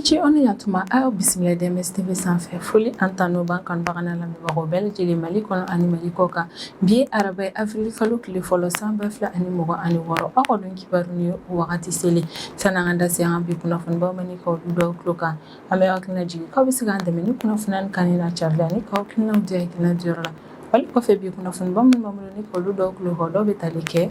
Aw ni ce, aw ni yantuma. A y'aw bisimila DMS TV sanfɛ. Foli ani tanu b'an kanubaga n'a lamɛnbagaw bɛɛ lajɛlen, Mali kɔnɔ ani Mali kɔ kan. Bi ye araba ye, avril kalo tile fɔlɔ, san 2026. Aw ka don kibaru ni wagati selen. Sani an ka da se an ka bi kunnafonibaw ma ni k'aw dɔw tulo kan, an bɛ hakilina jigin k'aw bɛ se k'an dɛmɛ ni kunnafoniya kan n'a carila ni k'aw hakilinaw di hakilina diyɔrɔ la. Wali kɔfɛ, bi kunnafoniba minnu b'an bolo ni k'olu dɔw tulo kan, dɔw bɛ tali kɛ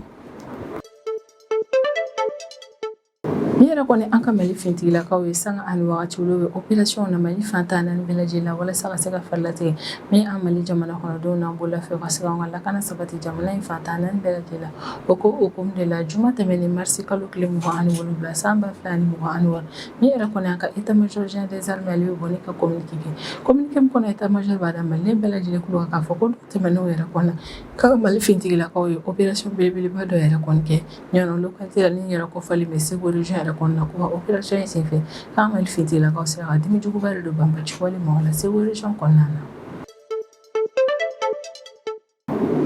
min yɛrɛ kɔni an ka Mali finitigilakaw ye, sanga ani wagati olu bɛ opération na Mali fan 14 bɛɛ lajɛlen la, walasa ka se ka fɛɛrɛ latigɛ min an Mali jamana kɔnɔdenw n'an bololafɛnw ka se ka an ka lakana sabati jamana in fan 14 bɛɛ lajɛlen la. O ko hukumu de la, juma tɛmɛnen, marisi kalo tile 27, san 2026, min yɛrɛ kɔni an ka état major général des armées, ale bɛ bɔ ni ka communiqué kɛ. Communiqué min kɔnɔ, état major b'a da Maliden bɛɛ lajɛlen tulo kan k'a fɔ ko tɛmɛnenw yɛrɛ kɔnɔ, ka Mali finitigilakaw ye opération belebeleba dɔ yɛrɛ kɔni kɛ Ɲɔnɔ localité la, ni yɛrɛ kɔfɔli bɛ Segu région yɛrɛ kɔnɔna na. Ko ka opération in senfɛ, k'an Mali finitigilakaw sera ka dimi juguba de don banbaci wale mɔgɔ la Segu région kɔnɔna na.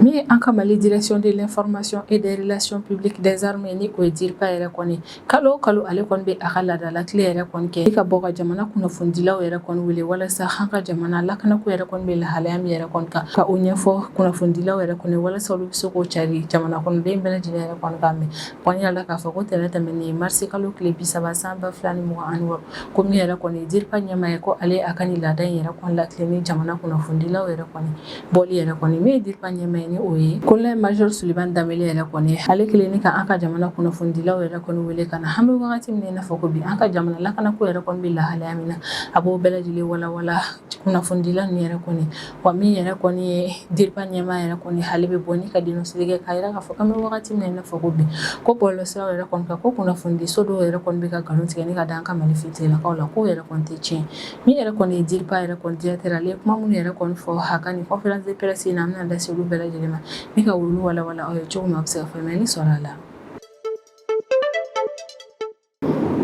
Min ye an ka Mali Direction de l'information et des relations publiques des armées, ni o ye DIRPA yɛrɛ kɔni, kalo o kalo ale kɔni bɛ a ka laadala tile yɛrɛ kɔni kɛ ka bɔ ka jamana kunnafonidilaw yɛrɛ kɔni wele, walasa an ka jamana lakanako yɛrɛ kɔni bɛ lahalaya min yɛrɛ kɔni kan, ka o ɲɛfɔ kunnafonidilaw yɛrɛ kɔni, walasa olu bɛ se k'o cari jamana kɔnɔden bɛɛ lajɛlen yɛrɛ kɔni k'a mɛn. Kɔni yala k'a fɔ ko tɛnɛn tɛmɛnen, marisi kalo tile 30, san 2026, ko min yɛrɛ kɔni DIRPA ɲɛmaa ye, ko ale a ka nin laada in yɛrɛ kɔni latilen ni jamana kunnafonidilaw yɛrɛ kɔni bɔli yɛrɛ kɔni. Min ye DIRPA ɲɛmaa ye, ni o ye colonel major Sulemani Danbele yɛrɛ kɔni, ale kelen ni ka an ka jamana kunnafonidilaw yɛrɛ kɔni wele ka na, an bɛ wagati min na i n'a fɔ ko bi, an ka jamana lakanako yɛrɛ kɔni bɛ lahalaya min na, a b'o bɛɛ lajɛlen walawala kunnafonidila ninnu yɛrɛ kɔni. Wa min yɛrɛ kɔni ye DIRPA ɲɛmaa yɛrɛ kɔni, ale bɛ bɔ ni ka dénoncer kɛ k'a jira k'a fɔ k'an bɛ wagati min na i n'a fɔ ko bi, ko bɔlɔlɔsiraw yɛrɛ kɔni kan, ko kunnafonidiso dɔw yɛrɛ kɔni bɛ ka nkalon tigɛ ni ka da an ka Mali finitigilakaw la, k'o yɛrɛ kɔni tɛ tiɲɛ. Min yɛrɛ kɔni ye DIRPA yɛrɛ kɔni directeur, ale ye kuma minnu yɛrɛ kɔni fɔ a ka nin conférence de presse in na, an bɛna da se olu bɛɛ lajɛlen ma ni ka olu walawala aw ye cogo min a bɛ se ka faamuyali sɔrɔ a la.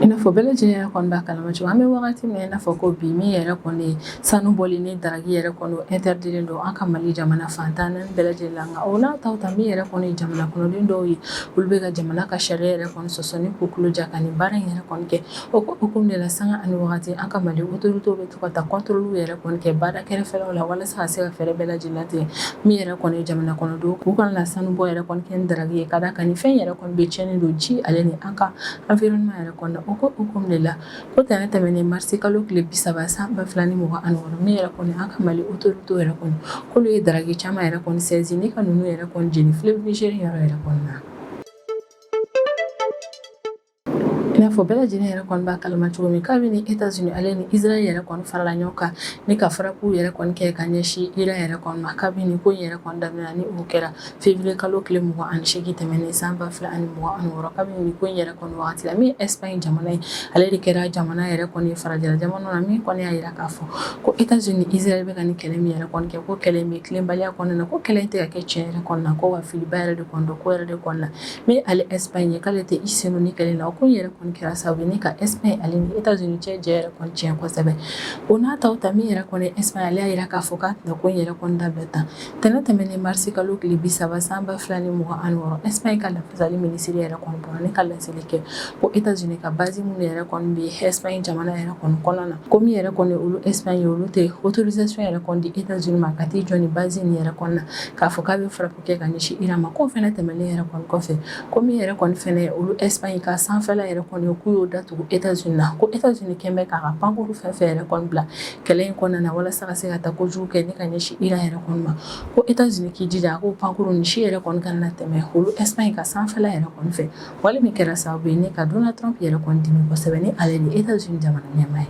I n'a fɔ bɛɛ lajɛlen yɛrɛ kɔni b'a kalama cogo, an bɛ wagati min na i n'a fɔ ko bi, min yɛrɛ kɔni ye sanu bɔli ni drague yɛrɛ kɔni interdit don an ka Mali jamana fan 14 bɛɛ lajɛlen la. Nka o n'a ta ta, min yɛrɛ kɔni ye jamana kɔnɔden dɔw ye, olu bɛ ka jamana ka sariya yɛrɛ kɔni sɔsɔ ni k'u tulo ja ka nin baara in yɛrɛ kɔni kɛ. O ko hukumu de la, sanga ani wagati, an ka Mali autorités bɛ to ka taa contrôle yɛrɛ kɔni kɛ baara kɛrɛfɛlaw la, walasa ka se ka fɛɛrɛ bɛɛ lajɛlen latigɛ min yɛrɛ kɔni ye jamana kɔnɔdenw k'u kana na sanu bɔ yɛrɛ kɔni kɛ ni drague ye, ka d'a kan nin fɛn yɛrɛ kɔni bɛ tiɲɛni don ji ale ni an ka environnement yɛrɛ kɔni na. O ko hukumu de la, ko tɛnɛn tɛmɛnen, marisi kalo tile 30, san 2026, min yɛrɛ kɔni an ka Mali autorités yɛrɛ kɔni, k'olu ye drague caman yɛrɛ kɔni saisi ni ka ninnu yɛrɛ kɔni jeni fleuve Niger yɔrɔ yɛrɛ kɔni na. I n'a fɔ bɛɛ lajɛlen yɛrɛ kɔni b'a kalama cogo min, kabini États-Unis ale ni Israël yɛrɛ kɔni farala ɲɔgɔn kan ni ka frappe yɛrɛ kɔni kɛ ka ɲɛsin Iran yɛrɛ kɔni ma, kabini ko in yɛrɛ kɔni daminɛna, ni o kɛra février kalo tile 28 tɛmɛnen, san 2026, kabini nin ko in yɛrɛ kɔni wagati la, min ye Espagne jamana ye, ale de kɛra jamana yɛrɛ kɔni farajɛla jamana na min kɔni y'a jira k'a fɔ ko États-Unis ni Israël bɛ ka nin kɛlɛ min yɛrɛ kɔni kɛ, ko kɛlɛ in bɛ tilenbaliya kɔnɔna na, ko kɛlɛ in tɛ ka kɛ tiɲɛ yɛrɛ kɔnɔna na, ko wa filiba yɛrɛ de kɔni don ko yɛrɛ de kɔnɔna na. Min ale Espagne ye, k'ale tɛ i sen don ni kɛlɛ la. O ko in yɛrɛ kɔni kɛra sababu ye ni ka Espagne ale ni États-Unis cɛ jɛ yɛrɛ kɔni tiɲɛ kosɛbɛ. O n'a taw ta, min yɛrɛ kɔni Espagne, ale y'a jira k'a fɔ k'a tɛna ko in yɛrɛ kɔni dabila tan. Tɛnɛn tɛmɛnen, marisi kalo tile 30, san 2026, Espagne ka lafasali minisiri yɛrɛ kɔni bɔra ni ka laseli kɛ ko États-Unis ka base minnu yɛrɛ kɔni bɛ Espagne jamana yɛrɛ kɔni kɔnɔna na, ko min yɛrɛ kɔni olu Espagne ye, olu tɛ autorisation yɛrɛ kɔni di États-Unis ma ka t'i jɔ ni base nin yɛrɛ kɔni na, k'a fɔ k'a bɛ frappe kɛ ka ɲɛsin Iran ma. K'o fɛnɛ tɛmɛnen yɛrɛ kɔni kɔfɛ, ko min yɛrɛ kɔni fɛnɛ olu Espagne ka sanfɛla yɛrɛ kɔni, k'u y'o datugu États-Unis na, ko États-Unis kɛn bɛ k'a ka pankuru fɛn fɛn yɛrɛ kɔni bila kɛlɛ in kɔnɔna na walasa ka se ka taa kojugu kɛ ni ka ɲɛsin Iran yɛrɛ kɔni ma, ko États-Unis k'i jija a k'o pankuru nin si yɛrɛ kɔni kana na tɛmɛ olu Espagne ka sanfɛla yɛrɛ kɔni fɛ. Wale min kɛra sababu ye ni ka Donald Trump yɛrɛ kɔni dimi kosɛbɛ, ni ale ni États-Unis jamana ɲɛmaa ye.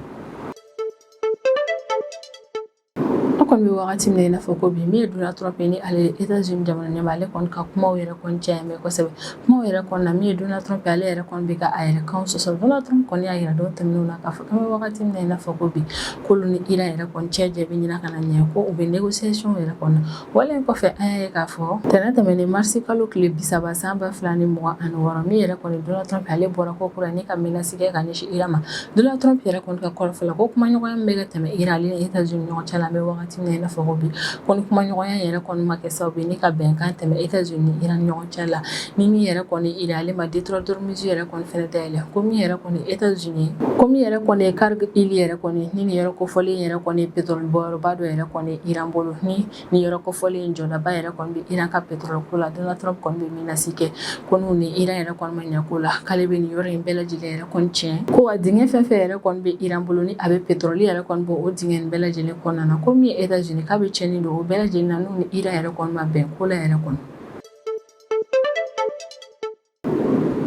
An kɔni bɛ wagati min na i n'a fɔ ko bi, min ye Donald Trump ye, ni ale ye États-Unis jamana ɲɛmaa, ale kɔni ka kumaw yɛrɛ kɔni caya bɛ kosɛbɛ. Kumaw yɛrɛ kɔni na, min ye Donald Trump ye, ale yɛrɛ kɔni bɛ ka a yɛrɛ kan sɔsɔ. Donald Trump kɔni y'a jira don tɛmɛnenw na k'a fɔ k'an bɛ wagati min na i n'a fɔ ko bi, k'olu ni Iran yɛrɛ kɔni cɛ jɛ bɛ ɲini ka na ɲɛ, ko u bɛ négociation yɛrɛ kɔni na. Wale in kɔfɛ, an y'a ye k'a fɔ tɛnɛn tɛmɛnen, marisi kalo tile 30, san 2026, min yɛrɛ kɔni Donald Trump, ale bɔra ko kura ni ka menace kɛ ka ɲɛsin Iran ma. Donald Trump yɛrɛ kɔni ka kɔrɔfɔ la, ko kumaɲɔgɔnya min bɛ ka tɛmɛ Iran ale ni États-Unis ɲɔgɔn cɛ la, an bɛ wagati wagati min na i n'a fɔ ko bi, ko ni kumaɲɔgɔnya yɛrɛ kɔni ma kɛ sababu ye ni ka bɛnkan tɛmɛ États-Unis ni Iran ɲɔgɔn cɛ la, ni min yɛrɛ kɔni Iran ale ma détroit d'Ormuz yɛrɛ kɔni fɛnɛ dayɛlɛ, ko min yɛrɛ kɔni États-Unis, ko min yɛrɛ kɔni ye Kharg île yɛrɛ kɔni ni nin yɔrɔ kofɔlen yɛrɛ kɔni pétrole bɔyɔrɔba dɔ yɛrɛ kɔni Iran bolo, ni nin yɔrɔ kofɔlen in jɔdaba yɛrɛ kɔni bɛ Iran ka pétrole ko la. Donald Trump kɔni bɛ menace kɛ ko n'u ni Iran yɛrɛ kɔni ma ɲɛ ko la, k'ale bɛ nin yɔrɔ in bɛɛ lajɛlen yɛrɛ kɔni tiɲɛ, ko wa dingɛ fɛn fɛn yɛrɛ kɔni bɛ Iran bolo ni a bɛ pétrole yɛrɛ kɔni bɔ o dingɛ nin bɛɛ lajɛlen kɔnɔna na, ko min ye États-Unis k'a bɛ tiɲɛni don o bɛɛ lajɛlen na n'u ni Iran yɛrɛ kɔni ma bɛn ko la yɛrɛ kɔni.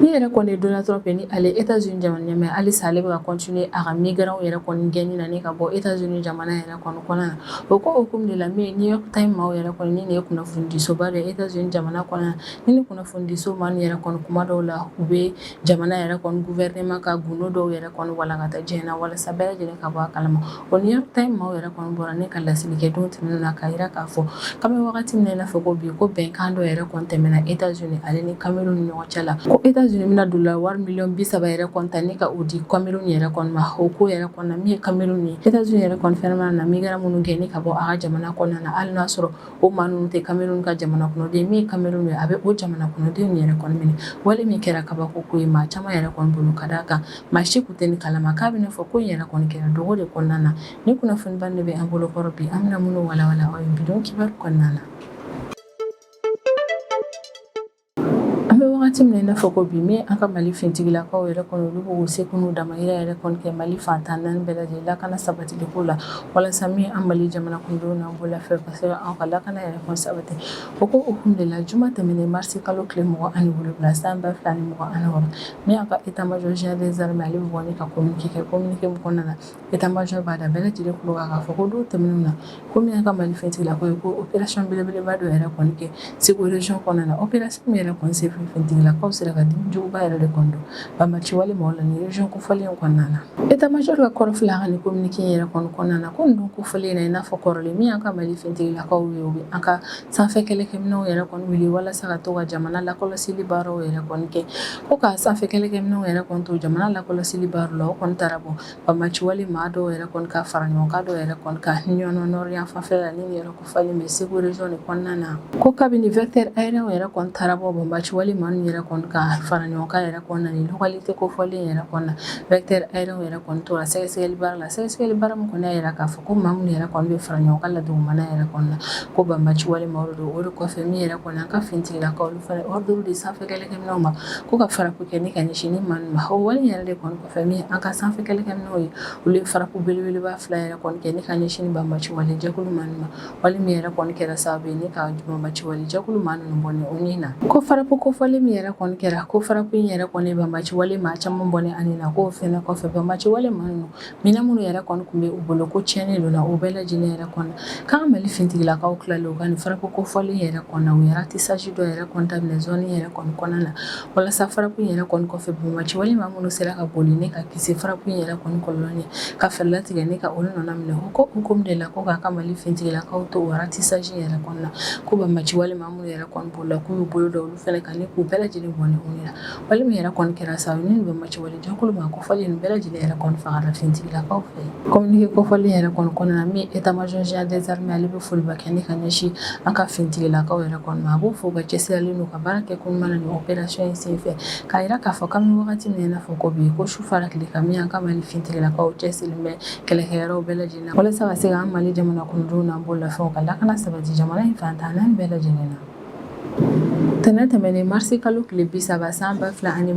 Min yɛrɛ kɔni ye Donald Trump ni ale États-Unis jamana ɲɛmaa, halisa ale bɛ ka continuer a ka migrants yɛrɛ kɔni gɛnni na ni ka bɔ États-Unis jamana yɛrɛ kɔni kɔnɔna na. O ko hukumu de la, min New York Times maaw yɛrɛ kɔni, ni nin ye kunnafonidisoba dɔ ye États-Unis jamana kɔnɔna na, ni ni kunnafonidiso maa ninnu yɛrɛ kɔni kuma dɔw la, u bɛ jamana yɛrɛ kɔni gouvernement ka gundo dɔw yɛrɛ kɔni walankata diɲɛ na walasa bɛɛ lajɛlen ka bɔ a kalama. O New York Times maaw yɛrɛ kɔni bɔra ni ka laseli kɛ don tɛmɛnen na k'a jira k'a fɔ k'an bɛ wagati min na i n'a fɔ ko bi, ko bɛnkan dɔ yɛrɛ kɔni tɛmɛna États-Unis ale ni Cameroun ni ɲɔgɔn cɛ la, ko États-Unis bɛna dollar wari miliyɔn 30 yɛrɛ kɔni ta ni ka o di Cameroun yɛrɛ kɔni ma. O ko yɛrɛ kɔni na, min ye Cameroun ye, États-Unis yɛrɛ kɔni fɛnɛ mana na migrant minnu gɛn ni ka bɔ a ka jamana kɔnɔna na, hali n'a sɔrɔ o maa ninnu tɛ Cameroun ka jamana kɔnɔden, min ye Cameroun ye, a bɛ o jamana kɔnɔdenw yɛrɛ kɔni minɛ. Wale min kɛra kabako ko ye maa caman yɛrɛ kɔni bolo, ka d'a kan maa si tun tɛ nin kalama, k'a bɛna fɔ ko in yɛrɛ kɔni kɛra dogo de kɔnɔna na. Ni kunnafoniba de bɛ an bolo kɔrɔ bi, an bɛna minnu walawala aw ye bi don kibaru kɔnɔna na. An bɛ wagati min na i n'a fɔ ko bi, min an ka Mali finitigilakaw yɛrɛ kɔni, olu b'u seko n'u damayira yɛrɛ kɔni kɛ Mali fan 14 bɛɛ lajɛlen lakana sabatili ko la, walasa min an Mali jamana kɔnɔdenw n'an bololafɛnw ka se an ka lakana yɛrɛ kɔni sabati. O ko hukumu de la, juma tɛmɛnen marisi kalo tile 27 san 2026, min y'an ka état major général des armées, ale bɛ bɔ ni ka communiqué kɛ. Communiqué min kɔnɔna na, état major b'a da bɛɛ lajɛlen tulo kan k'a fɔ ko don tɛmɛnenw na, ko min y'an ka Mali finitigilakaw ye, ko opération belebeleba dɔ yɛrɛ kɔni kɛ Segu région kɔnɔna na. Opération min yɛrɛ kɔni senfɛ, finitigilakaw sera ka dimi juguba yɛrɛ de kɔni don banbaanci wale maaw la nin région kofɔlen in kɔnɔna na. État major ka kɔrɔfɔ la a ka nin communiqué in yɛrɛ kɔni kɔnɔna na, ko nin don kofɔlen in na, i n'a fɔ kɔrɔlen, min y'an ka Mali finitigilakaw ye, u bɛ an ka sanfɛ kɛlɛkɛminɛnw yɛrɛ kɔni wuli walasa ka to ka jamana lakɔlɔsili baaraw yɛrɛ kɔni kɛ. Ko ka sanfɛ kɛlɛkɛminɛnw yɛrɛ kɔni to jamana lakɔlɔsili baaraw la, o kɔni taara bɔ banbaanci wale maa dɔw yɛrɛ kɔni ka fara ɲɔgɔn kan dɔw yɛrɛ kɔni kan Ɲɔnɔ nord yan fanfɛla la, ni nin yɔrɔ kofɔlen bɛ Segu région de kɔnɔna na. Ko kabini vecteur aérien yɛrɛ kɔni taara bɔ banbaanci wale maa ninnu yɛrɛ kɔni ka fara ɲɔgɔn kan yɛrɛ kɔnɔna na, localité kofɔlen yɛrɛ kɔnɔna na, vecteur aérien yɛrɛ kɔni tora sɛgɛsɛgɛli baara la. Sɛgɛsɛgɛli baara min kɔni y'a jira k'a fɔ ko maa minnu yɛrɛ kɔni bɛ fara ɲɔgɔn kan la dugumana yɛrɛ kɔnɔna na, ko banbaanci wale maaw don. O de kɔfɛ, min yɛrɛ kɔni an ka finitigilakaw, olu fana ordre di sanfɛ kɛlɛkɛminɛnw ma ko ka frappe kɛ ni ka ɲɛsin ni maa ninnu ma. O wale yɛrɛ de kɔni kɔfɛ, min an ka sanfɛ kɛlɛkɛminɛnw ye, olu ye frappe belebeleba fila yɛrɛ kɔni kɛ ni ka ɲɛsin ni banbaanci wale jɛkulu maa ninnu ma. Wale min yɛrɛ kɔni kɛra sababu ye ni ka banbaanci wale jɛkulu maa ninnu bɔnɛ u ni na. Ko frappe kofɔlen min yɛrɛ kɔni kɛra, ko frappe in yɛrɛ kɔni banbaanci wale maa caman bɔnɛ a ni na. K'o fɛnɛ kɔfɛ, banbaanci wale maa ninnu, minɛn minnu yɛrɛ kɔni tun bɛ u bolo, ko tiɲɛni donna o bɛɛ lajɛlen yɛrɛ kɔnɔ. K'an ka Mali finitigilakaw tilalen u ka nin frappe kofɔlen yɛrɛ kɔnɔ na, u ye ratissage dɔ yɛrɛ kɔni daminɛ zone yɛrɛ kɔni kɔnɔna na, walasa frappe in yɛrɛ kɔni kɔfɛ, banbaanci wale maa minnu sera ka boli ni ka kisi frappe in yɛrɛ kɔni kɔlɔlɔ ɲɛ, ka fɛɛrɛ latigɛ ni ka olu nɔna minɛ. O ko hukumu de la, ko k'a ka Mali finitigilakaw to o ratissage yɛrɛ kɔnɔna na, ko banbaanci wale maa minnu yɛrɛ kɔni bolila, k'u y'u bolo da olu fɛnɛ kan ni k'u bɛɛ lajɛlen bɔnɛ u ni la. Wale min yɛrɛ kɔni kɛra sa, ni banbaanci wale jɛkulu maa kofɔlen nin bɛɛ lajɛlen yɛrɛ kɔni fagara finitigilakaw fɛ. Communiqué kofɔlen yɛrɛ kɔni kɔnɔna na, min état major général des armées, ale bɛ foliba kɛ ni ka ɲɛsin an ka finitigilakaw yɛrɛ kɔni ma. A b'o fɔ u ka cɛsirilen n'u ka baara kɛ ko ɲuman na nin opération in senfɛ, k'a jira k'a fɔ k'an bɛ wagati min na i n'a fɔ ko bi, ko su fara tile kan, min y'an ka Mali finitigilakaw cɛsirilen bɛ kɛlɛkɛyɔrɔw bɛɛ lajɛlen na walasa ka se ka an Mali jamana kɔnɔdenw n'an bololafɛnw ka lakana sabati jamana in fan 14 bɛɛ lajɛlen na. Tɛnɛn tɛmɛnen marisi kalo tile 30 san 2026,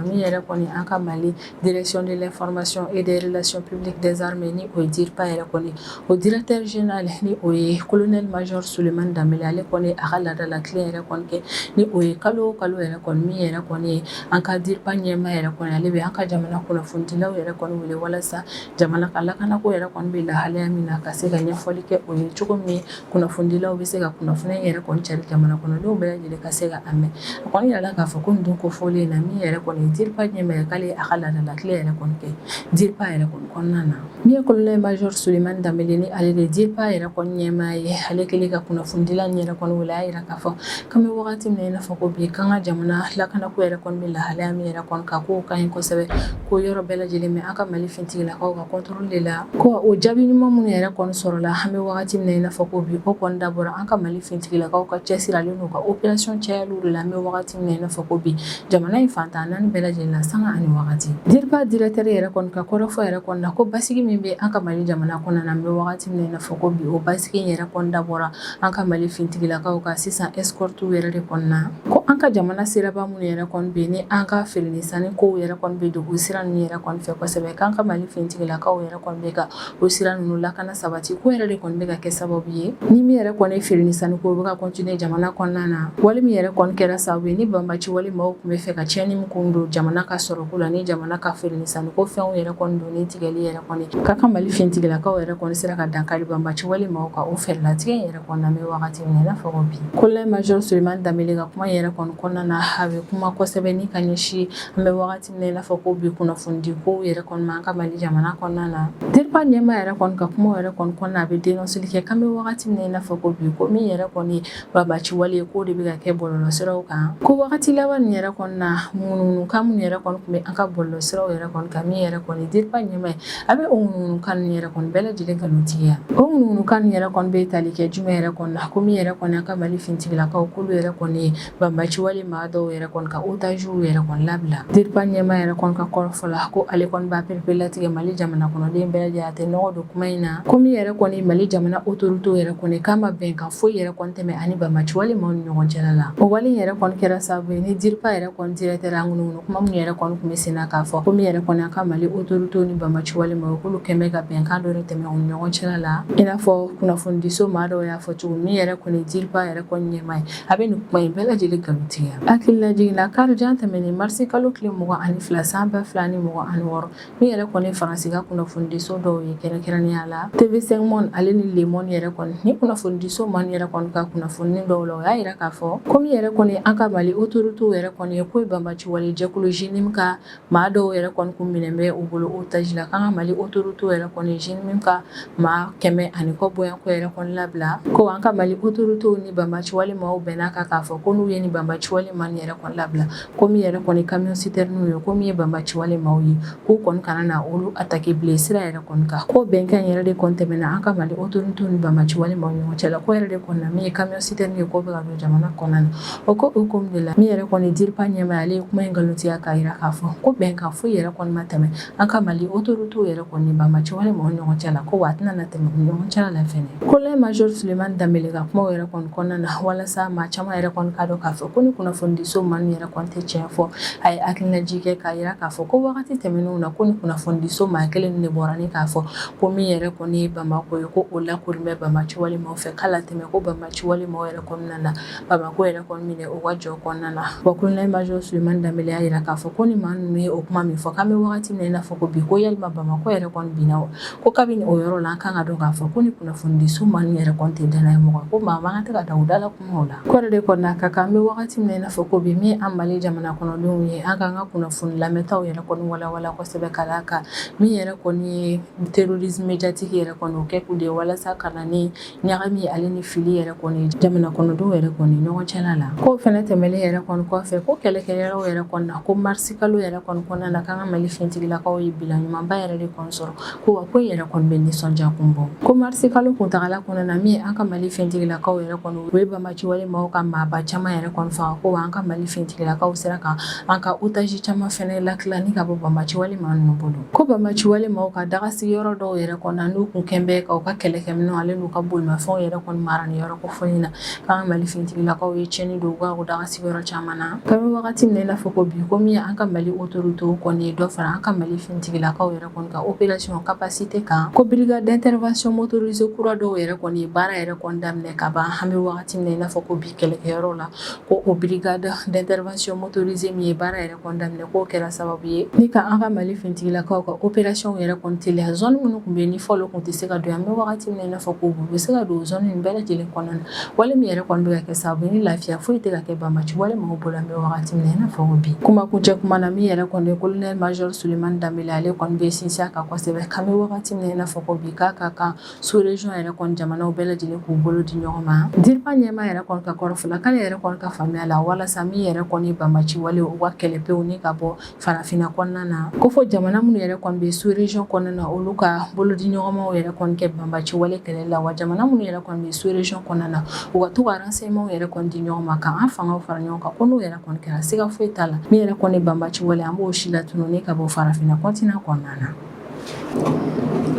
min yɛrɛ kɔni an ka Mali direction de l'information et des relations publiques des armées, ni o ye DIRPA yɛrɛ kɔni, o directeur général, ni o ye colonel major Sulemani Danbele, ale kɔni a ka laadala tilen yɛrɛ kɔni kɛ, ni o ye kalo o kalo yɛrɛ kɔni, min yɛrɛ kɔni ye an ka DIRPA ɲɛmaa yɛrɛ kɔni, ale bɛ an ka jamana kunnafonidilaw yɛrɛ kɔni wele walasa jamana ka lakanako yɛrɛ kɔni bɛ lahalaya min na, ka se ka ɲɛfɔli kɛ o ye cogo min kunnafonidilaw bɛ se ka kunnafoni yɛrɛ kɔni cari jamana kɔnɔdenw bɛɛ lajɛlen ka se ka a mɛn. A kɔni yirala k'a fɔ ko nin don kofɔlen in na, min yɛrɛ kɔni ye DIRPA ɲɛmaa ye, k'ale a ka laadala tile yɛrɛ kɔni kɛ DIRPA yɛrɛ kɔni kɔnɔna na. Min ye colonel major Sulemani Danbele ni ale de ye DIRPA yɛrɛ kɔni ɲɛmaa ye, ale kɛlen ka kunnafonidila nin yɛrɛ kɔni wele, a y'a yira k'a fɔ k'an bɛ wagati min na i n'a fɔ ko bi, k'an ka jamana lakanako yɛrɛ kɔni bɛ lahalaya min yɛrɛ kɔni kan, k'o ka ɲi kosɛbɛ, ko yɔrɔ bɛɛ lajɛlen bɛ an ka Mali finitigilakaw ka contrôle de la. Ko o jaabi ɲuman minnu yɛrɛ kɔni sɔrɔla an bɛ wagati min na i n'a fɔ ko bi, o kɔni dabɔra an ka Mali finitigilakaw ka cɛsiri ale n'u ka opération cayaliw de la an bɛ wagati min na i n'a fɔ ko bi, jamana in fan 14 bɛɛ lajɛlen la, sanga ani wagati. DIRPA directeur yɛrɛ kɔni ka kɔrɔfɔ yɛrɛ kɔni na, ko basigi min bɛ an ka Mali jamana kɔnɔna na an bɛ wagati min na i n'a fɔ ko bi, o basigi in yɛrɛ kɔni dabɔra an ka Mali finitigilakaw ka sisan escorte yɛrɛ de kɔni na. Ko an ka jamana siraba minnu yɛrɛ kɔni bɛ ni an ka feere ni sanni kow yɛrɛ kɔni bɛ don o sira ninnu yɛrɛ kɔni fɛ kosɛbɛ, k'an ka Mali finitigilakaw yɛrɛ kɔni bɛ ka o sira ninnu lakana sabati, ko yɛrɛ de kɔni bɛ ka kɛ sababu ye ni min yɛrɛ kɔni feere ni sanni ko bɛ ka continuer jamana kɔnɔna na. Wale min yɛrɛ kɔni kɛra sababu ye ni banbaci wale maaw tun bɛ fɛ ka tiɲɛni min kun don jamana ka sɔrɔko la ni jamana ka feere ni sanni ko fɛnw yɛrɛ kɔni don ni tigɛli yɛrɛ kɔni, k'a ka Mali finitigilakaw yɛrɛ kɔni sera ka dankari banbaci wale maaw ka o fɛɛrɛlatigɛ yɛrɛ kɔni na an bɛ wagati min na i n'a fɔ ko bi. Colonel major Sulemani Danbele ka kuma yɛrɛ kɔni kɔnɔna na, a bɛ kuma kosɛbɛ ni ka ɲɛsin an bɛ wagati min na i n'a fɔ ko bi, kunnafonidi kow yɛrɛ kɔni ma an ka Mali jamana kɔnɔna na. DIRPA ɲɛmaa yɛrɛ kɔni ka kuma yɛrɛ kɔni kɔnɔna, a bɛ dénonceli kɛ k'an bɛ wagati min na i n'a fɔ ko bi, ko min yɛrɛ kɔni banbaci wale ye, k'o de bɛ ka kɛ bɔlɔlɔsiraw kan. Ko wagati laban nin yɛrɛ kɔni na, ŋunuŋunukan minnu yɛrɛ kɔni tun bɛ an ka bɔlɔlɔsiraw yɛrɛ kɔni kan, min yɛrɛ kɔni DIRPA ɲɛmaa ye, a bɛ o ŋunuŋunukan ninnu yɛrɛ kɔni bɛɛ lajɛlen nkalontigiya. O ŋunuŋunukan ninnu yɛrɛ kɔni bɛ tali kɛ jumɛn yɛrɛ kɔni na? Ko min yɛrɛ kɔni an ka Mali finitigilakaw, k'olu yɛrɛ kɔni ye banbaci wale maa dɔw yɛrɛ kɔni ka otagew yɛrɛ kɔni labila. DIRPA ɲɛmaa yɛrɛ kɔni ka kɔrɔfɔ la, ko ale kɔni b'a pereperelatigɛ Mali jamana kɔnɔden bɛɛ lajɛlen, a tɛ nɔgɔ don kuma in na, ko min yɛrɛ kɔni Mali jamana autorité yɛrɛ kɔni k'a ma bɛnkan foyi yɛrɛ kɔni tɛmɛ ani banbaci wale maaw ni ɲɔgɔn cɛla la. O wale yɛrɛ kɔni kɛra sababu ye ni DIRPA yɛrɛ kɔni directeur a ŋunuŋunu kuma minnu yɛrɛ kɔni tun bɛ sen na k'a fɔ ko min yɛrɛ kɔni an ka Mali autorité ni banbaci wale maaw, k'olu kɛn bɛ ka bɛnkan dɔ de tɛmɛ u ni ɲɔgɔn cɛla la, i n'a fɔ kunnafonidiso maa dɔw y'a fɔ cogo min. Yɛrɛ kɔni DIRPA yɛrɛ kɔni ɲɛmaa ye, a bɛ nin kuma in bɛɛ lajɛlen nkalontigiya. Hakililajigin na, karijan tɛmɛnen marisi kalo tile 22 san 2026, min yɛrɛ kɔni Faransi ka kunnafonidiso dɔw ye, kɛrɛnkɛrɛnnenya la TV5 Monde ale ni Le Monde yɛrɛ kɔni, ni kunnafonidiso maa yɛrɛ kɔni ka kunnafoni dɔw la, o y'a yira k'a fɔ ko min yɛrɛ kɔni an ka Mali autorités yɛrɛ kɔni ye, k'o ye banbaci wale jɛkulu JNIM ka maa dɔw yɛrɛ kɔni kun minɛ bɛ u bolo otage la, k'an ka Mali autorités yɛrɛ kɔni JNIM ka maa 100 ani kɔ bɔyanko yɛrɛ kɔni labila. Ko an ka Mali autorités ni banbaci wale maaw bɛnna kan k'a fɔ ko n'u ye ni banbaci wale maa yɛrɛ kɔni labila, ko min yɛrɛ kɔni camion citerne ye, ko min ye banbaci wale maaw ye, k'u kɔni kana na olu attaquer bilen sira yɛrɛ kɔni kan. Ko bɛnkan yɛrɛ de kɔni tɛmɛna an ka Mali autorités ni banbaci wale maaw ɲɔgɔn cɛ la, ko yɛrɛ de kɔni na min ye camion citerne ye, k'o bɛ ka don jamana kɔnɔna na. O ko hukumu de la, min yɛrɛ kɔni DIRPA ɲɛmaa, ale ye kuma in nkalontigiya k'a jira k'a fɔ ko bɛnkan foyi yɛrɛ kɔni ma tɛmɛ an ka Mali autorités yɛrɛ kɔni ni banbaci wale maaw ɲɔgɔn cɛ la, ko wa a tɛna na tɛmɛ u ni ɲɔgɔn cɛ la fɛnɛ. Colonel major Sulemani Danbele ka kumaw yɛrɛ kɔni kɔnɔna na, walasa maa caman yɛrɛ kɔni k'a dɔn k'a fɔ ko ni kunnafonidiso maa ninnu yɛrɛ kɔni tɛ tiɲɛ fɔ, a ye hakilinajigin kɛ k'a jira k'a fɔ ko wagati tɛmɛnenw na, ko ni kunnafonidiso maa kelen de bɔra ni k'a fɔ ko min yɛrɛ kɔni ye Bamakɔ ye, ko o lakoorilen bɛ banbaci wale maaw fɛ, k'a latɛmɛ ko banbaci wale maaw yɛrɛ kɔnɔna na Bamakɔ yɛrɛ kɔni minɛ u ka jɔ kɔnɔna na. Wa colonel major Sulemani Danbele y'a jira k'a fɔ ko ni maa ninnu ye o kuma min fɔ, k'an bɛ wagati min na i n'a fɔ ko bi, ko yalima Bamakɔ yɛrɛ kɔni binna wa? Ko kabini o yɔrɔ la, an kan ka dɔn k'a fɔ ko ni kunnafonidiso maa ninnu yɛrɛ kɔni tɛ danaya mɔgɔ, ko maa man kan tɛ ka da u da la kumaw la. Ko yɛrɛ de kɔni a ka kan an bɛ wagati min na i n'a fɔ ko bi, min an Mali jamana kɔnɔdenw ye, an k'an ka kunnafoni lamɛntaw yɛrɛ kɔni walawala kosɛbɛ, ka d'a kan min yɛrɛ kɔni ye terrorisme médiatique yɛrɛ kɔni, o kɛ kun de ye walasa ka na ni ɲagami ale ni fili yɛrɛ kɔni jamana kɔnɔdenw yɛrɛ kɔni ɲɔgɔn cɛla la. K'o fɛnɛ tɛmɛlen yɛrɛ kɔni kɔfɛ, ko kɛlɛkɛyɔrɔw yɛrɛ kɔni na, ko marisi kalo yɛrɛ kɔni kɔnɔna na, k'an ka Mali finitigilakaw ye bilan ɲumanba yɛrɛ de kɔni sɔrɔ, ko wa ko in yɛrɛ kɔni bɛ nisɔndiya kun bɔ. Ko marisi kalo kuntagala kɔnɔna na, min ye an ka Mali finitigilakaw yɛrɛ kɔni, u ye banbaci wale maaw ka maaba caman yɛrɛ kɔni faga, ko wa an ka Mali finitigilakaw sera ka an ka otage caman fɛnɛ lakila ni ka bɔ banbaci wale maa ninnu bolo. Ko banbaci wale maaw ka daga sigiyɔrɔ dɔw yɛrɛ kɔni na, n'u kun kɛn bɛ ka u ka kɛlɛkɛminɛnw ale n'u ka bolimafɛnw yɛrɛ kɔni mara ni yɔrɔ kofɔlen na, k'an ka Mali finitigilakaw ye tiɲɛni don u ka daga sigiyɔrɔ caman na. K'an bɛ wagati min na i n'a fɔ ko bi, ko min ye an ka Mali autorités kɔni ye dɔ fara an ka Mali finitigilakaw yɛrɛ kɔni ka opération capacité kan, ko brigade d'intervention motorisée kura dɔw yɛrɛ kɔni ye baara yɛrɛ kɔni daminɛ ka ban an bɛ wagati min na i n'a fɔ ko bi kɛlɛkɛyɔrɔ la, ko ko o brigade d'intervention motorisée min ye baara yɛrɛ kɔni daminɛ, k'o kɛra sababu ye ni ka an ka Mali finitigilakaw ka opération yɛrɛ kɔni teliya. Zone minnu tun bɛ yen ni fɔlɔ tun tɛ se ka don, an bɛ wagati min na i n'a fɔ ko u bɛ se ka don zone nin bɛɛ lajɛlen kɔnɔna na. Wale min yɛrɛ kɔni bɛ ka kɛ sababu ye ni lafiya foyi tɛ ka kɛ banbaci wale maaw bolo, an bɛ wagati min na i n'a fɔ ko bi. Kuma kuncɛ kuma na, min yɛrɛ kɔni ye colonel major Sulemani Danbele, ale kɔni bɛ sinsin a kan kosɛbɛ k'an bɛ wagati min na i n'a fɔ ko bi, k'a ka kan sous-région yɛrɛ kɔni jamanaw bɛɛ lajɛlen k'u bolo di ɲɔgɔn ma. DIRPA ɲɛmaa yɛrɛ kɔni ka kɔrɔfɔ la, k'ale yɛrɛ kɔni ka faamuya la, walasa min yɛrɛ kɔni banbaci wale u ka kɛlɛ pewu ni ka bɔ farafinna kɔnɔna na, ko fo jamana minnu yɛrɛ kɔni bɛ sous-région kɔnɔna na, olu ka bolo di ɲɔgɔnmaw yɛrɛ kɔni kɛ banbaci wale kɛlɛ la. Wa jamana minnu yɛrɛ kɔni bɛ sous-région kɔnɔna na, u ka to ka renseignement yɛrɛ kɔni di ɲɔgɔn ma, k'an fangaw fara ɲɔgɔn kan, ko n'o yɛrɛ kɔni kɛra, siga foyi t'a la, min yɛrɛ kɔni banbaci wale, an b'o si latunu ni ka bɔ farafinna continent kɔnɔna na.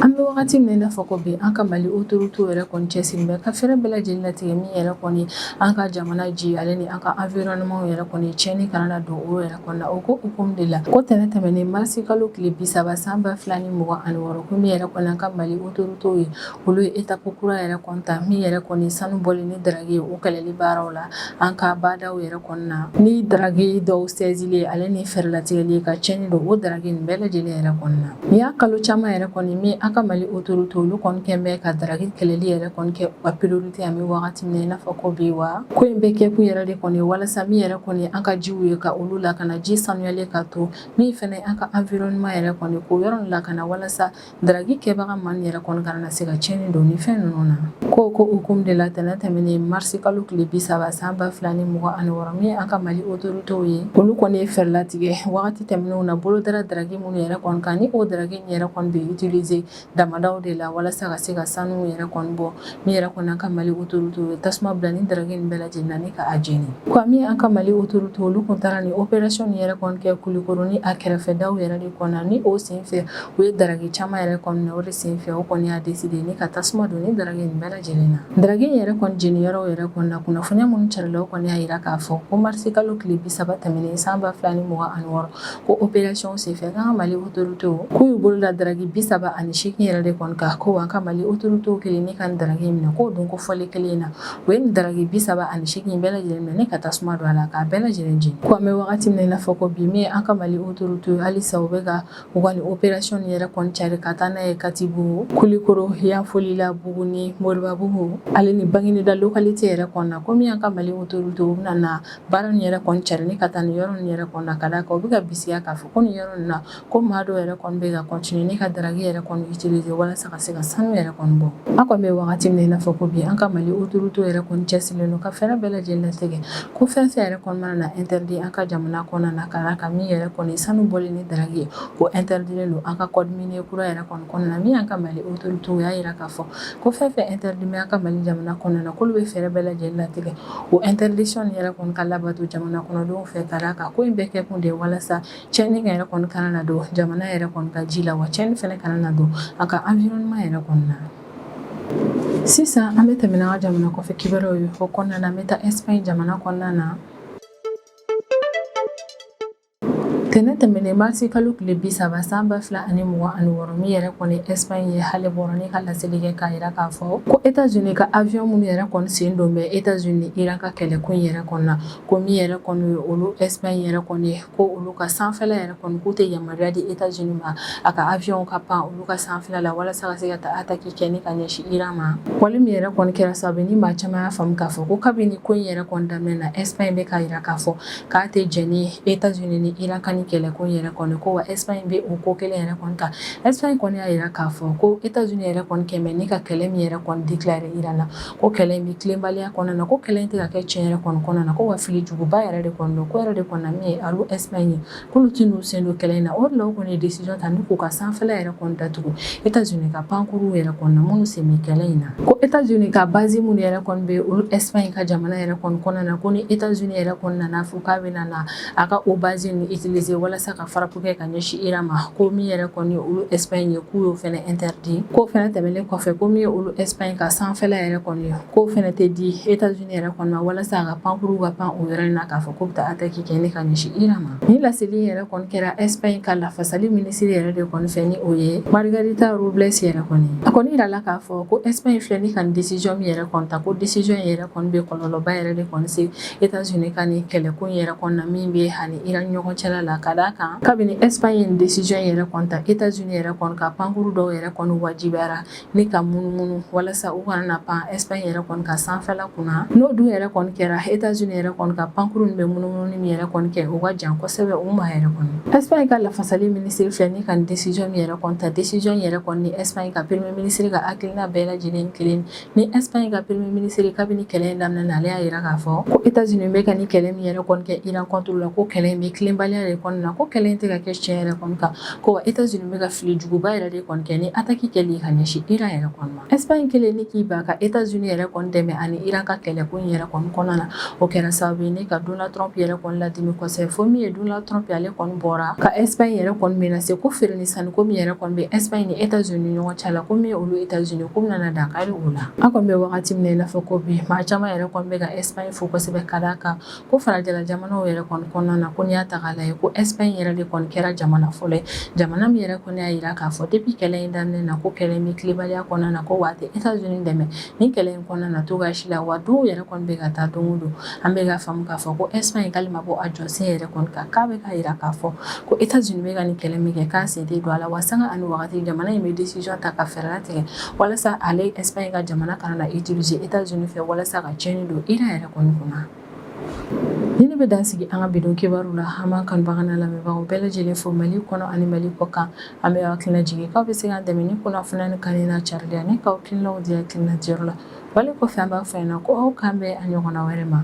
An bɛ wagati min na i n'a fɔ ko bi, an ka Mali autorité yɛrɛ kɔni cɛsiri bɛ ka fɛɛrɛ bɛɛ lajɛlen latigɛ min yɛrɛ kɔni an ka jamana ji ale ni an ka environnement yɛrɛ kɔni tiɲɛni kana na don o yɛrɛ kɔni na. O ko hukumu de la, ko tɛnɛn tɛmɛnen marisi kalo tile 30 san 2026, ko min yɛrɛ kɔni an ka Mali autorité ye, olu ye étape kura yɛrɛ kɔni ta min yɛrɛ kɔni sanu bɔli ni drague ye, o kɛlɛli baaraw la an ka badaw yɛrɛ kɔni na, ni drague dɔw saisili ale ni fɛɛrɛ latigɛli ka tiɲɛni don o drague nin bɛɛ lajɛlen yɛrɛ kɔni na. Nin y'a kalo caman yɛrɛ kɔni min an ka Mali autorité olu kɔni kɛn bɛ ka drague kɛlɛli yɛrɛ kɔni kɛ u ka priorité an bɛ wagati min na i n'a fɔ ko bi. Wa ko in bɛɛ kɛkun yɛrɛ de kɔni walasa min yɛrɛ kɔni an ka jiw ye, ka olu lakana, ji sanuyalen ka to, min fɛnɛ an ka environnement yɛrɛ kɔni, k'o yɔrɔ lakana, walasa drague kɛbaga maa yɛrɛ kɔni kana na se ka tiɲɛni don ni fɛn ninnu na. Ko hukumu de la, tɛnɛn tɛmɛnen marisi kalo tile 30 san 2026, min an ka Mali autorités ye, olu kɔni ye fɛɛrɛ latigɛ wagati tɛmɛnenw na bolo dara drague minnu yɛrɛ kɔni kan, ni o drague in yɛrɛ kɔni bɛ utiliser damadaw de la walasa ka se ka sanu yɛrɛ kɔni bɔ. Min yɛrɛ kɔni an ka Mali autorités ye tasuma bila ni drague nin bɛɛ lajɛlen na ni ka a jeni. Ko min an ka Mali autorités olu kun taara ni opération nin yɛrɛ kɔni kɛ Kulikoro ni a kɛrɛfɛdaw yɛrɛ de kɔnɔ, ni o senfɛ u ye drague caman yɛrɛ kɔni minɛ. O de senfɛ o kɔni y'a décider ni ka tasuma don ni drague nin bɛɛ lajɛlen na. Drague in yɛrɛ kɔni jeni yɔrɔw yɛrɛ kɔni na, kunnafoniya minnu carila, o kɔni y'a yira k'a fɔ ko marisi kalo tile 30 tɛmɛnen san 2026, ko opération senfɛ k'an ka Mali autorités k'u y'u bolo da drague 38 yɛrɛ de kɔni kan. Ko an ka Mali autorités kelen ni ka nin drague minɛ, k'o don ko fɔli kelen in na, u ye nin drague 38 bɛɛ lajɛlen minɛ ni ka tasuma don a la k'a bɛɛ lajɛlen jeni. Ko an bɛ wagati min na i n'a fɔ ko bi, min ye an ka Mali autorités halisa u bɛ ka u ka nin opération nin yɛrɛ kɔni cari ka taa n'a ye Katibugu, Kulikoro, Yanfolila, Buguni, Moribabugu ale ni Banginida localité yɛrɛ kɔnɔna na. Ko min y'an ka Mali autorités u bɛna na baara nin yɛrɛ kɔni cari ni ka taa nin yɔrɔ nin yɛrɛ kɔnɔna na, ka d'a kan u bɛ ka bisigiya k'a fɔ ko nin yɔrɔ nin na, ko maa dɔw yɛrɛ kɔni bɛ ka continuer ni ka drague yɛrɛ kɔni utiliser walasa ka se ka sanu yɛrɛ kɔni bɔ. An kɔni bɛ wagati min na i n'a fɔ ko bi, an ka Mali autorités yɛrɛ kɔni cɛsirilen don ka fɛɛrɛ bɛɛ lajɛlen latigɛ ko fɛn fɛn yɛrɛ kɔni mana na interdit an ka jamana kɔnɔna na, ka d'a kan min yɛrɛ kɔni sanu bɔli ni drague ye, o interdilen don an ka code minier kura yɛrɛ kɔni kɔnɔna na. Min y'an ka Mali autorités y'a yira k'a fɔ ko fɛn fɛn interdit bɛ an ka Mali jamana kɔnɔna na, k'olu bɛ fɛɛrɛ bɛɛ lajɛlen latigɛ o interdiction yɛrɛ kɔni ka labato jamana kɔnɔdenw fɛ, ka d'a kan ko in bɛɛ kɛ kun de ye walasa tiɲɛni yɛrɛ kɔni kana na don jamana yɛrɛ kɔni ka ji la, wa tiɲɛni fɛnɛ kana na don a ka environnement yɛrɛ kɔni na. Sisan an bɛ tɛmɛ n'an ka jamana kɔfɛ kibaruyaw ye. O kɔnɔna na, an bɛ taa Espagne jamana kɔnɔna na. Tɛnɛn tɛmɛnen marisi kalo tile 30 san 2026, min yɛrɛ kɔni Espagne ye hali bɔra ni ka laseli kɛ k'a yira k'a fɔ ko États-Unis ka avion minnu yɛrɛ kɔni sen don bɛ États-Unis Iran ka kɛlɛko in yɛrɛ kɔni na, ko min yɛrɛ kɔni ye olu Espagne yɛrɛ kɔni ye, ko olu ka sanfɛla yɛrɛ kɔni, k'u tɛ yamaruya di États-Unis ma a ka avion ka pan olu ka sanfɛla la walasa ka se ka taa attaque kɛ ni ka ɲɛsin Iran ma. Wale min yɛrɛ kɔni kɛra sababu ni maa caman y'a faamu k'a fɔ ko kabini ko in yɛrɛ kɔni daminɛ na, Espagne bɛ k'a yira k'a fɔ k'a tɛ jɛn ni États-Unis ni Iran ka ni kɛlɛko in yɛrɛ kɔni ko. Wa Espagne bɛ o ko kelen yɛrɛ kɔni kan. Espagne kɔni y'a yira k'a fɔ ko États-Unis yɛrɛ kɔni kɛmɛ ni ka kɛlɛ min yɛrɛ kɔni déclarer Iran na, ko kɛlɛ in bɛ tilenbaliya kɔnɔna na, ko kɛlɛ in tɛ ka kɛ tiɲɛ yɛrɛ kɔni kɔnɔna na, ko wa fili juguba yɛrɛ de kɔni don ko yɛrɛ de kɔni na. Min ye olu Espagne ye, k'olu tɛ n'u sen don kɛlɛ in na. O de la u kɔni ye décision ta ni k'u ka sanfɛla yɛrɛ kɔni datugu États-Unis ka pankurun yɛrɛ kɔni na minnu sen bɛ kɛlɛ in na, ko États-Unis ka base minnu yɛrɛ kɔni bɛ olu Espagne ka jamana yɛrɛ kɔni kɔnɔna na, ko ni États-Unis yɛrɛ kɔni nana fɔ k'a bɛ na a ka o base ninnu utiliser. utiliser walasa ka frappe kɛ ka ɲɛsin Iran ma, ko min yɛrɛ kɔni olu Espagne ye, k'u y'o fɛnɛ interdit. K'o fɛnɛ tɛmɛnen kɔfɛ, ko min ye olu Espagne ka sanfɛla yɛrɛ kɔni ye, k'o fɛnɛ tɛ di États-Unis yɛrɛ kɔni ma walasa a ka pankuru ka pan o yɔrɔ in na k'a fɔ k'u bɛ taa attaque kɛ ni ka ɲɛsin Iran ma. Nin laseli yɛrɛ kɔni kɛra Espagne ka lafasali minisiri yɛrɛ de kɔni fɛ, ni o ye Margarita Robles yɛrɛ kɔni. A kɔni yirala k'a fɔ ko Espagne filɛ ni ka nin décision min yɛrɛ kɔni ta, ko décision yɛrɛ kɔni bɛ kɔlɔlɔba yɛrɛ de kɔni se États-Unis ka nin kɛlɛko in yɛrɛ kɔni na min bɛ ani Iran ɲɔgɔn cɛla la, ka d'a kan kabini Espagne ye nin décision yɛrɛ kɔni ta, États-Unis yɛrɛ kɔni ka pankuru dɔw yɛrɛ kɔni wajibiyara ni ka munumunu walasa u kana na pan Espagne yɛrɛ kɔni ka sanfɛla kunna. N'o dun yɛrɛ kɔni kɛra, États-Unis yɛrɛ kɔni ka pankuru bɛ munumunu min yɛrɛ kɔni kɛ, o ka jan kosɛbɛ u ma yɛrɛ kɔni. Espagne ka lafasali minisiri filɛ ni ka nin décision min yɛrɛ kɔni ta, décision yɛrɛ kɔni ni Espagne ka premier ministre ka hakilina bɛɛ lajɛlen kelen ni Espagne ka premier ministre. Kabini kɛlɛ in daminɛ na, ale y'a jira k'a fɔ ko États-Unis bɛ ka nin kɛlɛ min yɛrɛ kɔni kɛ Iran contre la, ko kɛlɛ in bɛ tilenbaliya de kɔni na, ko kɛlɛ in tɛ ka kɛ tiɲɛ yɛrɛ kɔni kan, ko wa États-Unis bɛ ka fili juguba yɛrɛ de kɔni kɛ ni attaque kɛli ka ɲɛsin Iran yɛrɛ kɔni ma. Espagne kelen ni k'i ban ka États-Unis yɛrɛ kɔni dɛmɛ ani Iran ka kɛlɛko in yɛrɛ kɔni kɔnɔna na, o kɛra sababu ye ni ka Donald Trump yɛrɛ kɔni ladimi kosɛbɛ, fo min ye Donald Trump, ale kɔni bɔra ka Espagne yɛrɛ kɔni menacer ko feere ni sanni ko min yɛrɛ kɔni bɛ Espagne ni États-Unis ni ɲɔgɔn cɛ la, ko min ye olu États-Unis, ko bɛna dankari o la. An kɔni bɛ wagati min na i n'a fɔ ko bi, maa caman yɛrɛ kɔni bɛ ka Espagne fo kosɛbɛ, ka d'a kan ko farajɛla jamanaw yɛrɛ kɔni kɔnɔna na, ko n'i y'a ta k'a lajɛ, ko Espagne yɛrɛ de kɔni kɛra jamana fɔlɔ ye, jamana min yɛrɛ kɔni y'a jira k'a fɔ depuis kɛlɛ in daminɛ na, ko kɛlɛ in bɛ tilenbaliya kɔnɔna na, ko wa a tɛ États-Unis dɛmɛ ni kɛlɛ in kɔnɔna na cogoya si la. Wa don yɛrɛ kɔni bɛ ka taa don o don, an bɛ ka faamu k'a fɔ ko Espagne k'ale ma bɔ a jɔsen yɛrɛ kɔni kan, k'a bɛ ka jira k'a fɔ ko États-Unis bɛ ka nin kɛlɛ min kɛ, k'a sen tɛ don a la. Wa sanga ani wagati, jamana in bɛ décision ta ka fɛɛrɛ latigɛ walasa ale Espagne ka jamana kana na utiliser États-Unis fɛ walasa ka tiɲɛni don Iran yɛrɛ kɔni kunna. Ni ne bɛ dan sigi an ka bi don kibaru la. An b'an kanubaga n'a lamɛnbagaw bɛɛ lajɛlen fo Mali kɔnɔ ani Mali kɔ kan. An bɛ hakilina jigin k'aw bɛ se k'an dɛmɛ ni kunnafoniya ni kanuni n'a carili ani k'aw hakilinaw di hakilina diyɔrɔ la. Wale kɔfɛ, an b'a fɔ ɲɛna ko aw k'an bɛn a ɲɔgɔnna wɛrɛ ma.